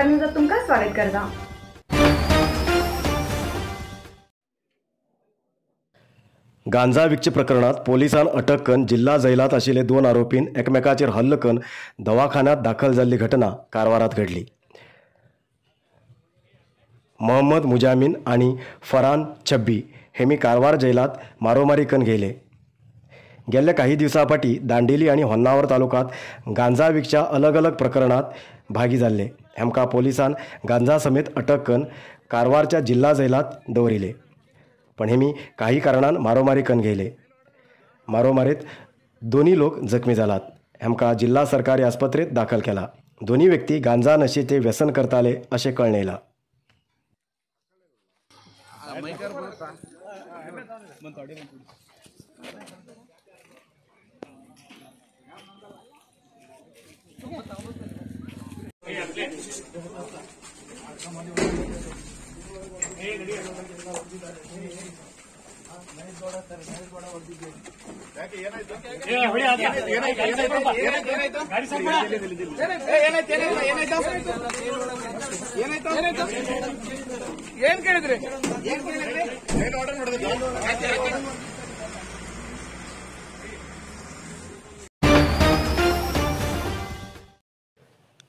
कारवार न्यूजात तुमकां स्वागत करता। गांजा विकचे प्रकरणात पोलिसान अटक करून जिल्हा जैलात आशिल्ले दोन आरोपीन एकमेकाचेर हल्लो करून दवाखान्यात दाखल जाल्ली घटना कारवारात घडली। मोहम्मद मुजामीन आणि फरान छब्बी हेमी कारवार जैलात मारोमारी करून गेले। गेल्या काही दिवसापाठी दांडेली आणि होन्नावर तालुक्यात गांजा विकच्या अलग अलग प्रकरणात भागी जाल्ले। हेमका पोलिसान गांजा समेत अटक करून कारवारच्या जिल्हा जैलात दवरिले, पण हेमी काही कारणान मारोमारी करून गेले। मारोमारीत दोन्ही लोक जखमी जालात। हेमका जिल्हा सरकारी आस्पत्रेत दाखल केला। दोन्ही व्यक्ती गांजा नशेचे व्यसन करताले असे कळणेला।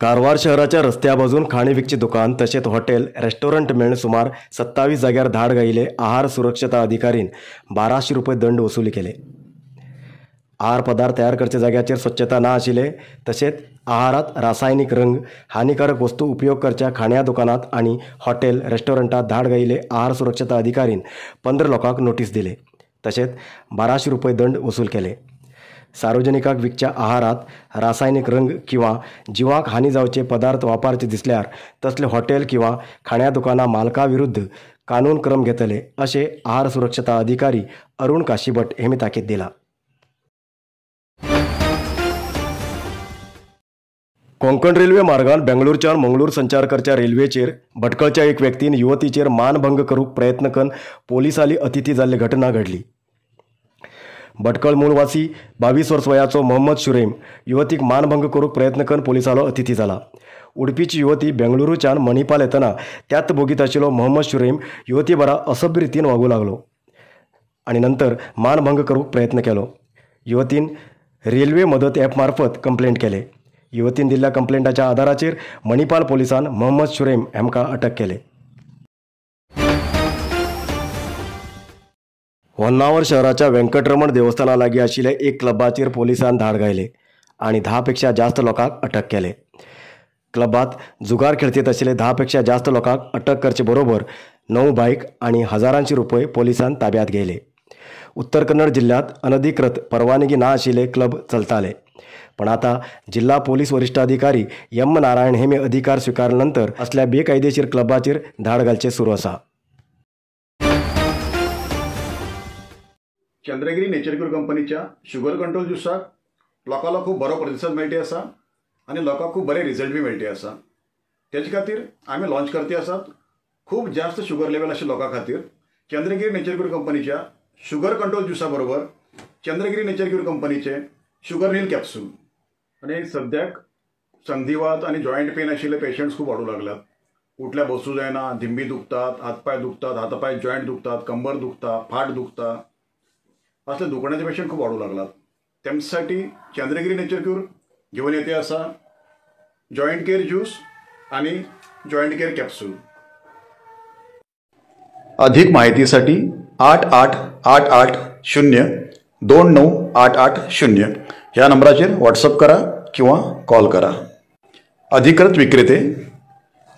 कारवार शहराच्या रस्त्या बाजून खाणे विकचे दुकान तसेच हॉटेल रेस्टॉरंट मेळून सुमार 27 जाग्यार धाड घायिल्ले आहार सुरक्षता अधिकारीन 1200 रुपये दंड वसुली केले। आहार पदार्थ तयार करचे जाग्याचेर स्वच्छता ना आशिल्ले तसेच आहारात रासायनिक रंग हानिकारक वस्तू उपयोग करच्या खाण्या दुकानात आणि हॉटेल रेस्टॉरंटात धाड घायिल्ले आहार सुरक्षता अधिकारीन 15 लोकांक नोटीस दिले तसेच 1200 रुपये दंड वसूल केले। सार्वजनिकाक विकच्या आहारात रासायनिक रंग किंवा जिवाक हानी जावचे पदार्थ वापरचे दिसल्यार तसले हॉटेल किंवा खाण्या दुकाना मालका विरुद्ध कानून क्रम घेतले असे आहार सुरक्षता अधिकारी अरुण काशीभट हेमी ताकीद दिला। कोंकण रेल्वे मार्गान बेंगळूरच्यान मंगळूर संचार करच्या रेल्वेचेर भटकळच्या एक व्यक्तीन युवतीचेर मानभंग करूंक प्रयत्न करून पोलिसांली अतिथी जाल्ली घटना घडली। भटकळ मूळवासी 22 वर्स वयाचो मोहम्मद शुरेम युवतीक मानभंग करूंक प्रयत्न करून पोलिसालो अतिथी जाला। उडपीची युवती बेंगळुरूच्यान मणिपाल येतना त्यात बोगीत आशिल्लो मोहम्मद शुरेम युवती बरा असभ्य रितीन वागूं लागलो आनी नंतर मानभंग करूंक प्रयत्न केलो। युवतीन रेल्वे मदत ॲप मार्फत कंप्लेंट केले। युवतीन दिल्ल्या कंप्लेंटाच्या आधाराचेर मणिपाल पोलिसान मोहम्मद शुरेम हेमकां अटक केले। होन्नावर शहराच्या व्यंकटरमण देवस्थाना लागीं आशिल्ल्या एक क्लबाचेर पोलिसान धाड घायले आनी 10 पेक्षा जास्त लोकांक अटक केले। क्लबात जुगार खेळतीत आशिल्ले 10 पेक्षा जास्त लोकांक अटक करचे बरोबर 9 बायक आनी हजारांचे रुपये पोलिसान ताब्यात घेतले। उत्तर कन्नड जिल्ह्यात अनधिकृत परवानगी ना आशिल्ले क्लब चलताले, पण आता जिल्हा पोलीस वरिष्ठ अधिकारी एम नारायण हेमे अधिकार स्वीकारल्यानंतर असल्या बेकायदेशीर क्लबाचेर धाड घालचे सुरू आसा। चंद्रगिरी नेचर क्यूर कंपनीच्या शुगर कंट्रोल ज्युसाक लोकांलो खूब बरो प्रतिसाद मेळटी आसा आनी लोकांक खूब बरे रिजल्ट बी मेळटी आसा। तेजे खातीर आमी लॉन्च करते आसात खूब जास्त शुगर लेवल आशिल्ल्या लोकां खातीर चंद्रगिरी नेचर क्यूर कंपनीच्या शुगर कंट्रोल ज्युसा बरोबर चंद्रगिरी नेचर क्यूर कंपनीचे शुगर नील कॅप्सूल। आनी सद्याक संधिवात आनी जॉयंट पेन आशिल्ले पेशंट्स खूब वाडूं लागल्यात। उठल्या बसूं जायना, धिंबी दुखतात, हातपांय दुखतात, हातपांय जॉयंट दुखतात, कंबर दुखता, फाट दुखता, असले दुखण्याचे पेशंट खूब वाडूं लागलात। तेमसाठी चंद्रगिरी नेचर क्यूर घेवन येते आसा जॉयंट केअर ज्यूस आणि जॉयंट केअर कॅप्सूल। अधिक माहितीसाठी 8 8 8 8 0 2 9 8 8 0 ह्या नंबराचेर व्हॉट्सअप करा किंवा कॉल करा। अधिकृत विक्रेते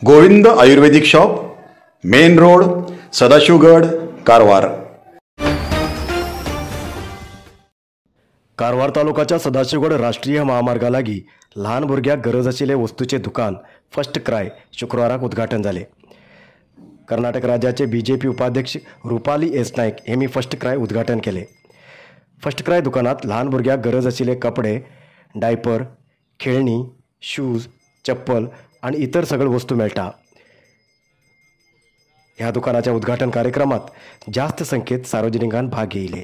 Govind Ayurvedic shop, main road, Sadashivgad, Karwar. Karwar तालुकाच्या Sadashivgad राष्ट्रीय महामार्गा लागी ल्हान भुरग्याक गरज आशिल्ले वस्तूचे दुकान फर्स्ट क्राय शुक्राराक उद्घाटन जाले। कर्नाटक राज्याचे बीजेपी उपाध्यक्ष रुपाली एस नाईक हेमी फर्स्ट क्राय उद्घाटन केले। फर्स्ट क्राय दुकानात ल्हान भुरग्याक गरज आशिल्ले कपडे, डायपर, खेळणी, शूज, चप्पल आनी इतर सगळे वस्तू मेळटा। ह्या दुकानाच्या उद्घाटन कार्यक्रमात जास्त संख्येत सार्वजनिकांनी भाग घेतले।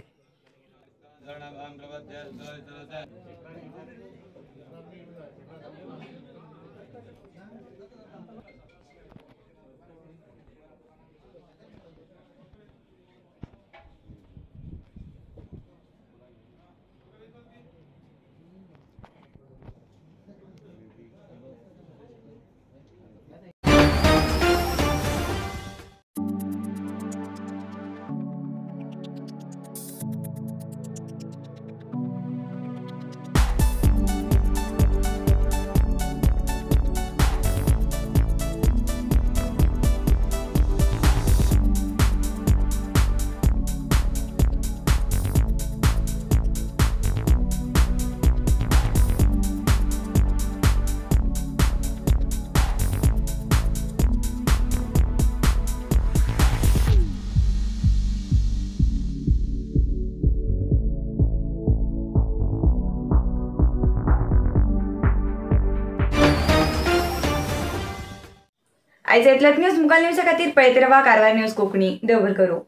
आयज इतल्यात न्यूज मुखार न्यूजा खातीर पळयत रावा कारवार न्यूज कोंकणी. देव करूं.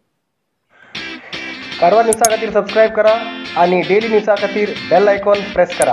कारवार न्यूजा खातीर सबस्क्रायब करा आणि डेली न्यूजा खातीर बेल आयकॉन प्रेस करा.